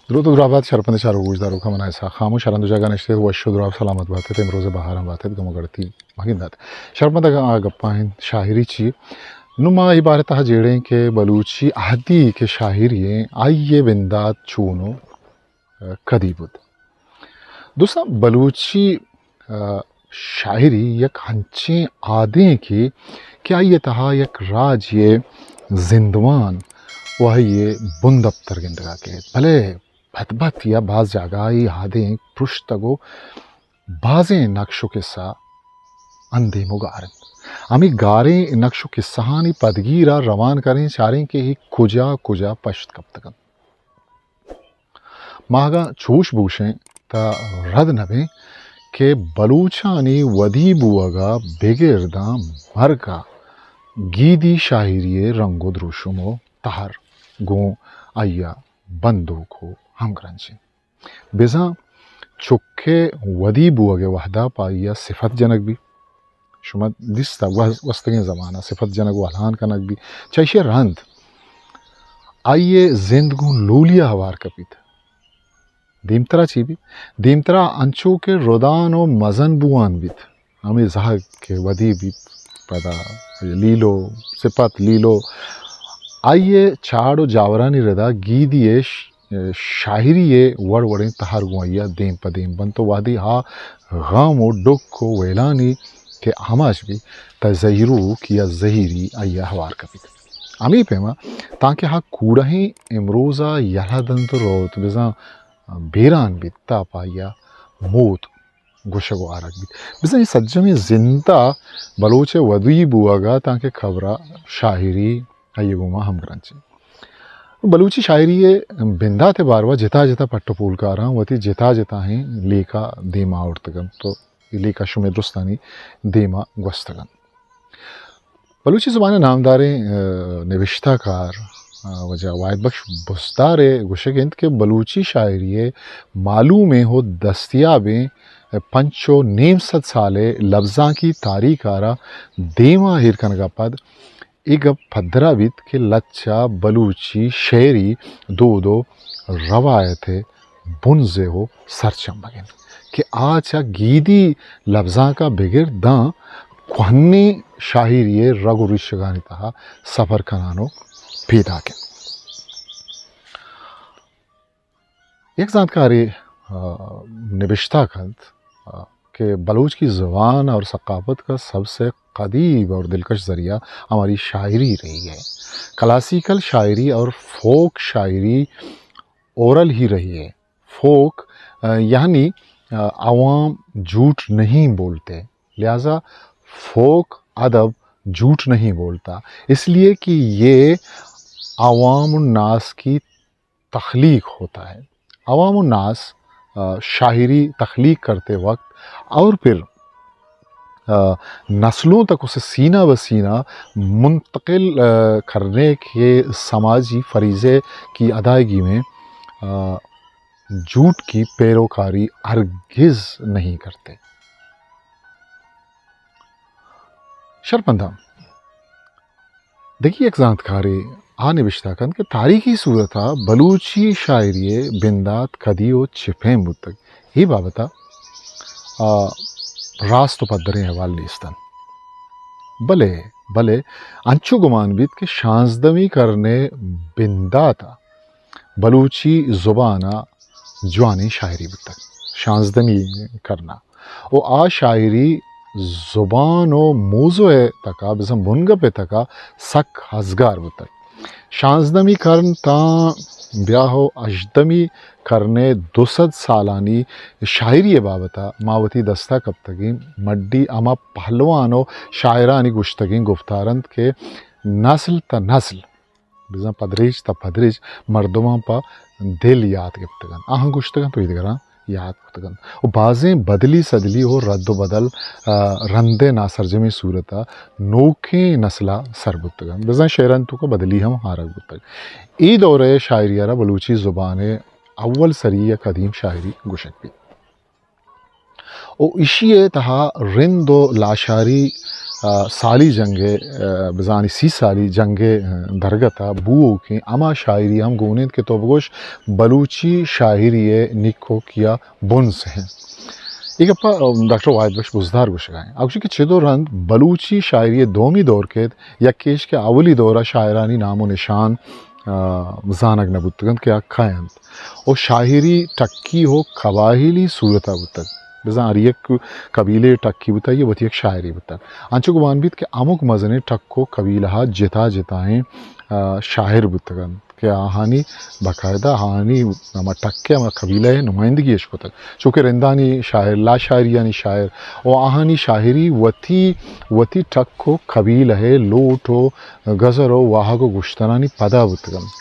درود و درابات شرپند چاروک گوشداروکاں، من اسحاق خاموش، ہر ہند و جاگہ نشتگ وش و دراب سلامت باتت، امروز بہاران باتت، گم و گڑتی مگندات۔ شرپند اگاں آ گپاں انت شاعری چی، نوں ما اے بارہ تہا جیڑیں کہ بلوچی عہدی کہ شاعری ایں، آئی ء بندات چون و کدی بوت۔ دوستاں، بلوچی، آ، شاعری یک ہنچیں عہدے کہ، کہ آئی ء تہا یک راجے ء زندمان و آئی ء بندپتر گندگا کیت۔ بلے بت بت یا باز جاگہ ء اے عہدے پرشتگ و بازیں نقش و قصہ اندیم و گار انت۔ ہمے گاریں نقش و قصہانی پدگیر ء روان کریں، چاریں کہ اے کجا کجا پشت کپتگ انت۔ ما اگاں چوش بوشیں تہ رد نہ بیں کہ بلوچانی ودی بوگ ء بگر داں مرگ ء گیدی شاعری ء رنگ و دروشم و تہر گوں آئی ء بندوک و ہمگرنچ انت۔ بزاں چک ء ودی بوگ ء وہد ء پہ آئی ء صفت جنگ بیت۔ شما دیستہ گوز-، گوستگیں زمانہ صفت جنگ و الہان کنگ بیت۔ چہ ایشی ء رند آئی ء زند گوں لولی ء ہوار کپیت۔ دیمترا چی بیت؟ دیمترا انچو کہ ردان و مزن بوان بیت، ہمے زہگ کہ ودی بیت، پدا لیلو، صفت لیلو، آئی ء چاڑ و جاورانی ردا گیدی ء ش-، شاعری ء وڑ وڑیں تہر گوں آئی ء دیم پہ دیم بنت و وہدے آ غم و ڈک و ویلانی کہ آماچ بیت، تہ زہیروک یا زہیری آئی ء ہوار کپیت۔ ہمے پیما تانکہ آ کوڑہیں امروز ء یلہ دنت و روت، بزاں بیران بیت، تہ پہ آئی ء موت گوشگ و آرگ بیت۔ بزاں اے سجمیں زند ء بلوچ ء ودی بوگ ء تانکہ قبر ء شاعری آئی ء گوما ہمگرنچ انت۔ بلوچی شاعری ء بندات ء باروا جتا جتا پٹ و پولکاراں وتی جتا جتائیں لیکہ دیما آورتگ انت و اے لیکہ شمئے درستانی دیما گوستگ انت۔ بلوچی زبان ء نامداریں، آ، نبشتہ کار، آ، واجہ واحد بخش بزدار ء گوشگ انت کہ بلوچی شاعری ء معلومیں و دستیابیں پنچ و نیم سد سال ء لبزانکی تاریخ ء را دیما ایر کنگ ء پد اے گپ پدرا بیت کہ لچہ بلوچی شعری دود و روایت ء بنزہ و سرچمگ انت کہ آ چہ گیدی لبزانک ء بگر داں کوہنیں شاعری ء رگ و ریشگانی تہا سفر کنان و پیداک انت۔ یک زانتکارے، آ، نبشتہ کنت، آ، کہ بلوچ کی زبان اور ثقافت کا سب سے قدیم اور دلکش ذریعہ ہماری شاعری رہی ہے۔ کلاسیکل شاعری اور فوک شاعری اورل ہی رہی ہے۔ فوک، آ، یعنی، آ، عوام جھوٹ نہیں بولتے، لہذا فوک ادب جھوٹ نہیں بولتا، اس لیے کہ یہ عوام الناس کی تخلیق ہوتا ہے۔ عوام الناس، آ، شاعری تخلیق کرتے وقت اور پھر، آ، نسلوں تک اسے سینہ بہ سینہ منتقل، آ، کرنے کے سماجی فریضے کی ادائیگی میں، آ، جھوٹ کی پیروکاری ہرگز نہیں کرتے۔ شرپنداں دگہ یک زانتکارے آ نبشتہ کنت کہ تاریخی صورت ء بلوچی شاعری ء بندات کدی و چہ پیم بوتگ، اے بابت ء، آ، راست و پدریں احوال نیست انت۔ بلے، بلے انچو گمان بیت کہ شانزدہمی کرن ء بندات ء بلوچی زبان ء جوانیں شاعری بوتگ۔ شانزدہمی کرن ء و آ شاعری زبان و موضوع ء تکا، بزاں بنگپ ء تکا سک ازگار بوتگ۔ شانزدہمی کرن تاں بیاہ و ہژدہمی کرن ء دو سد سالانی شاعری ء بابت ء ما وتی دست ء کپتگیں مڈی ہما پہلوان و شاعرانی گوشتگیں گفتار انت کہ نسل تہ نسل بزاں پدریچ تہ پدریچ مردماں پہ دل یات گپتگ انت۔ آہاں گوشتگ انت و ایدگراں یات کتگ انت۔ و بازیں بدلی سدلی و رد و بدل، آ، رند ء ناسرجمیں صورت ء نوکیں نسل ء سر بوتگ انت۔ بزاں شعرانی توکا بدلی ہم آرگ بوتگ۔ اے دور ء شاعری ء را بلوچی زبان ء اول سری یا قدیم شاعری گوشگ بیت۔ و ایشی ء تہا رند و لاشاری، آ، سالی جنگ ءِ، آ، بزانی سی سالی جنگ ءِ، آ، درگت ءَ بوؤکیں ہما شاعری ہم گون انت کہ تو بگوش بلوچی شاعری ءِ نکوک یا بنز انت۔ اے گپ ءَ، آ، ڈاکٹر واحد بخش بزدار گوشگ ءَ انت۔ آ گوشی کہ چد ءُ رند بلوچی شاعری ءِ دومی دور کیت، یک ایش کہ اولی دور ءَ شاعرانی نام ءُ نشان، آ، زانگ نہ بوتگ انت کہ آ کئے انت۔ ءُ شاعری ٹکی ءُ قبائلی صورت ءَ بوتگ۔ بزاں ہر یک قبیلے ٹکی بوتگ، آئی ءِ وتی یک شاعری بوتگ۔ انچو گمان بیت کہ ہمک مزنیں ٹک ءُ قبیلہ ءَ جتا جتائیں، آ، شاعر بوتگ انت کہ آہانی باقاعدہ آہانی ہما ٹک ءِ ہما قبیلہ ءِ نمائندگی اش کتگ۔ چوکہ رندانی شاعر، لاشاریانی شاعر ءُ آہانی شاعری وتی، وتی ٹک ءُ قبیلہ ءِ لوٹ ءُ گزر ءُ واہگ ءُ گشتنانی پدا بوتگ انت۔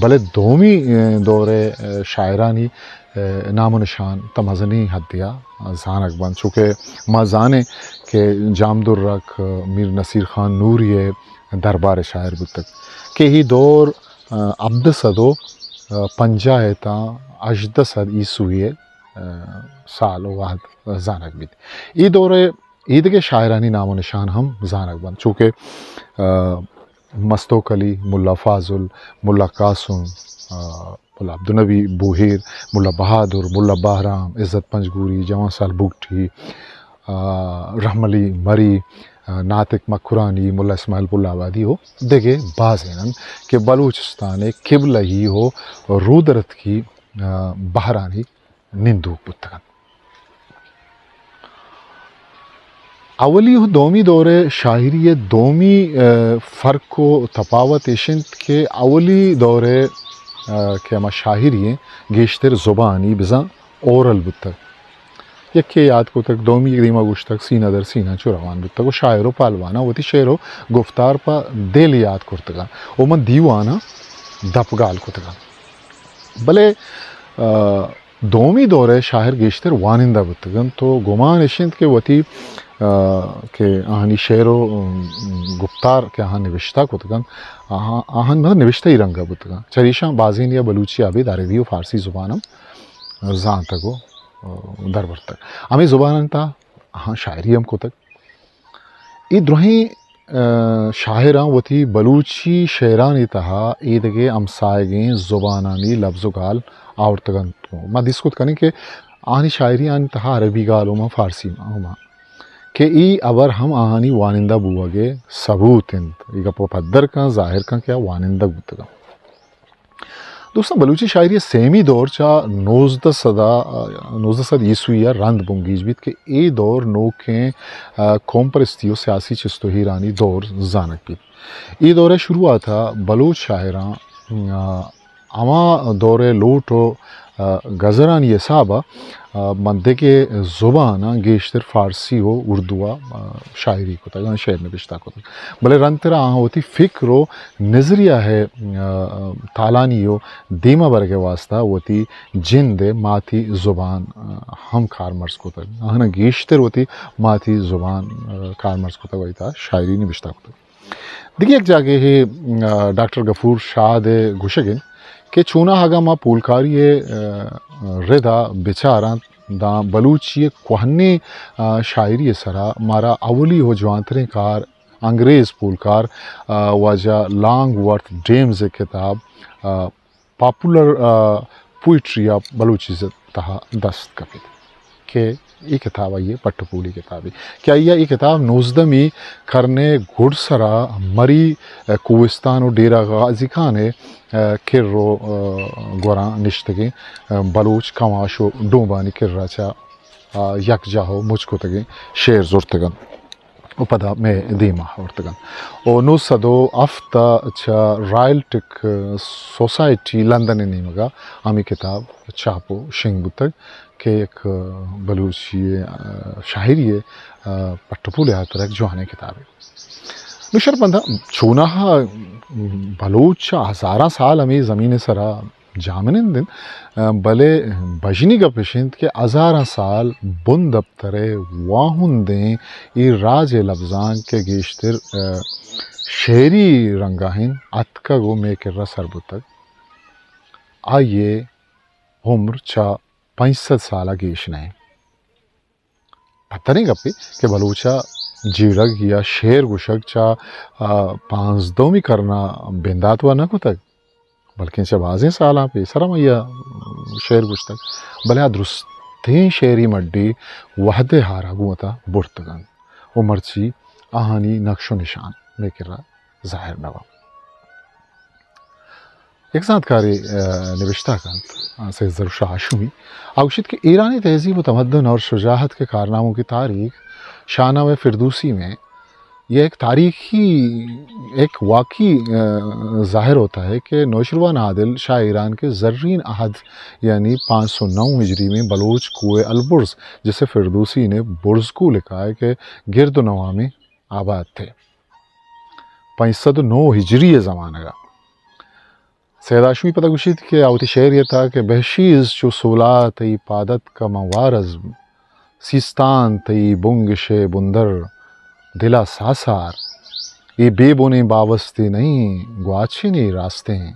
بلے دومی، آ، دور ءِ، آ، شاعرانی، آ، نام ءُ نشان تاں مزنیں حدے ءَ زانگ بنت، چوکہ ما زانیں کہ جامدرک، آ، میر نصیر خان نوری ءِ دربار ءِ شاعر بوتگ کہ اے دور، آ، ہبدہ سد ءُ پنجاہ ءَ تاں ہژدہ سد عیسوی ءِ، آ، سال ءُ وہد زانگ بیت۔ اے دور ءِ ایدگہ شاعرانی نام ءُ نشان ہم زانگ بنت، چوکہ، آ، مستوک علی، ملا فاضل، ملا قاسم، آ، ملا عبدالنبی بوہیر، ملا بہادر، ملا بہرام، عزت پنجگوری، جوان سال بگٹی، آ، رحم علی مری، آ، ناطق مکرانی، ملا اسماعیل پل آبادی ءُ دگہ بازین انت کہ بلوچستان ءِ قبلہی ءُ رودرتکی، آ، بہرانی نندوک بوتگ انت۔ اولی ءُ دومی دور ءِ شاعری ءِ دومی، آ، فرق ءُ تپاوت ایش انت کہ اولی دور ءِ، آ، کہ ہما شاعری انت گیشتر زبانی بزاں اورل بوتگ۔ یکے یاد کتگ، دومی دیما گوشتگ، سینہ در سینہ چو روان بوتگ ءُ شاعر ءُ پہلواناں وتی شعر ءُ گفتار پہ دل یاد کرتگ انت ءُ من دیواناں دپگال کتگ انت۔ بلے، آ، دومی دور ءِ شاعر گیشتر وانندہ بوتگ انت ءُ گمان اش انت کہ وتی، آ، کہ آہانی شعر ءُ، ام، گپتار کہ آہاں نبشتہ کتگ انت، آہاں، آہاں مطلب نبشتہ ای رنگ ءَ بوتگ انت۔ چریشاں بازینی ءَ بلوچی ءَ ابید عربی ءُ فارسی زبان ہم زانتگ ءُ، آ، دربرتگ۔ ہمے زبانانی تہا آہاں شاعری ہم کتگ۔ اے درہیں، آ، شاعراں وتی بلوچی شعرانی تہا ایدگہ ہمساہگیں زبانانی لبز ءُ گال آورتگ انت۔ ما دیست کت کنیں کہ آہانی شاعریانی تہا عربی گال ہم، فارسی ہم، کہ اے ہبر ہم آہانی وانندہ بوہگ ءِ ثبوت انت۔ اے گپ ءَ پدر کن، ظاہر کن کہ آ وانندہ بوتگ انت۔ دوستاں، بلوچی شاعری ءِ سیمی دور چہ نوزدہ سد ءَ، نوزدہ سد عیسوی ءَ رند بنگیج بیت کہ اے دور نوکیں، آ، قوم پرستی ءُ سیاسی چست ءُ ایرانی دور زانگ بیت۔ اے دور ءِ شروعات ءَ بلوچ شاعراں، آ، ہما دور ءِ لوٹ ءُ، آ، گزرانی حساب ءَ، آ، ماں دگہ زباناں گیشتر فارسی ءُ اردو ءَ، آ، شاعری کتگ، آ، شعر نبشتہ کتگ۔ بلے رندتر ءَ آہاں وتی فکر ءُ نظریہ ءِ، آ، تالانی ءُ دیما برگ ءِ واستہ وتی جند ءِ ماتی زبان، آ، ہم کارمرز کتگ۔ آہاں گیشتر وتی ماتی زبان، آ، کارمرز کتگ ءُ وتی تہا شاعری نبشتہ کتگ۔ دگہ یک جاگہے، آ، ڈاکٹر غفور شاد ءِ گوشگ انت کہ چوناہا اگاں ما پولکاری ءِ، آ، رد ءَ بچاراں داں بلوچی ءِ کوہنیں، آ، شاعری ءِ سرا مارا اولی ءُ جوانتریں کار انگریز پولکار، آ، واجہ لانگ ورتھ ڈیمز ءِ کتاب، آ، پاپولر، آ، پوئٹری آف بلوچزم تہا دست کپیت کہ اے کتاب آئی ءِ پٹ ءُ پولی کتابے کہ آئی ءَ اے کتاب نوزدہمی کرن ءِ گڈسرا مری، آ، کوہستان ءُ ڈیرہ غازی خان ءِ، آ، کر ءُ، آ، گوراں نشتگیں، آ، بلوچ کماش ءُ ڈومبانی کرا چہ، آ، یکجاہ ءُ مچ کتگیں شعر زرتگ انت۔ ءُ پدا مئے دیما آورتگ انت۔ ءُ نو سد ءُ ہفت ءَ چہ رائل ٹک سوسائٹی لندن ءِ نیمگ ءَ ہمے کتاب چاپ ءُ شنگ بوتگ کہ یک بلوچی، آ، شاعری ءِ، آ، پٹ ءُ پول ءِ ہاترا یک جوانیں کتابے۔ نوں شرپمنداں، چوناہا بلوچ ہزاراں سال ہمے زمین ءِ سرا جاہمنند انت، بلے بژنی گپ اش انت کہ ہزاراں سال بندپتر ءِ واہندیں اے راج ءِ لبزانک کہ گیشتر، آ، شعری رنگ ءَ انت، اتکگ ءُ مئے کرا سر بوتگ، آئی ءِ عمر چہ پنچ سد سال ءَ گیش نہ انت۔ پدریں گپے کہ بلوچ ءَ جیڑگ یا شعر گوشگ چہ، آ، پانزدہمی کرن ءَ بندات وا نہ کتگ، بلکیں چہ بازیں سالاں پیسر ہم آئی ءَ شعر گوشتگ، بلے آ درستیں شعری مڈی وہد ءِ ہار ءَ گوں وتا برتگ انت و مرچی آہانی نقش و نشان مئے کرا ظاہر نہ بنت۔ یک زانتکارے، آ، نبشتہ کنت، آ، سید ظہور شاہ ہاشمی، آ گوشیت کہ ایرانی تہذیب و تمدن اور شجاعت کے کارناموں کی تاریخ شاہنامہ فردوسی میں یہ ایک تاریخی، ایک واقعی، آ، ظاہر ہوتا ہے کہ نوشیروان عادل شاہ ایران کے زرین عہد یعنی پانچ سو نو ہجری میں بلوچ کوہ البرز، جسے فردوسی نے برزکو لکھا ہے، کہ گرد و نواح میں آباد تھے۔ پنچ سد و نو ہجری ءِ زمانگ ءَ۔ سید ہاشمی پدا گوشیت کہ آ وتی شعرے ءِ تہا کہ بہشیز چو سولا تئی پاد اتک من وارزم، سیستان تئی بنگش ءِ بندر دل ءَ ساسار، اے بے بنیں باوستے نہ ایں گواچنی راستیں،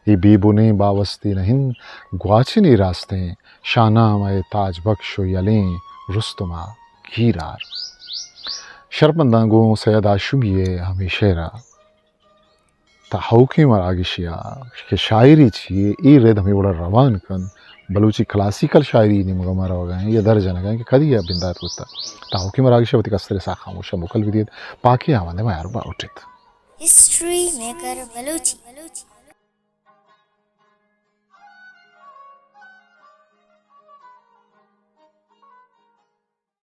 اے بے بنیں باوستے نہ ایں گواچنی راستیں، شاہنامہ ءِ تاج بخش و یلیں رستم ءَ گیرار۔ شرپمنداں گوں سید ہاشمی ءِ ہمے شعر ءَ تا ہئوکیں مراگشے ءَ کہ شاعری چی یے، اے رد ہمے وڑا روان کنت، بلوچی کلاسیکل شاعری نیمگ ءَ ما روگ ءَ ایں یا در جنگ ءَ ایں کہ کدی ءَ بندات بوتگ۔ تا ہئوکیں مراگش ءَ وتی کستریں ساہ خاموش ءَ موکل بدیت، پاکیں آوندے ما یار باوٹیت۔ History maker Balochi.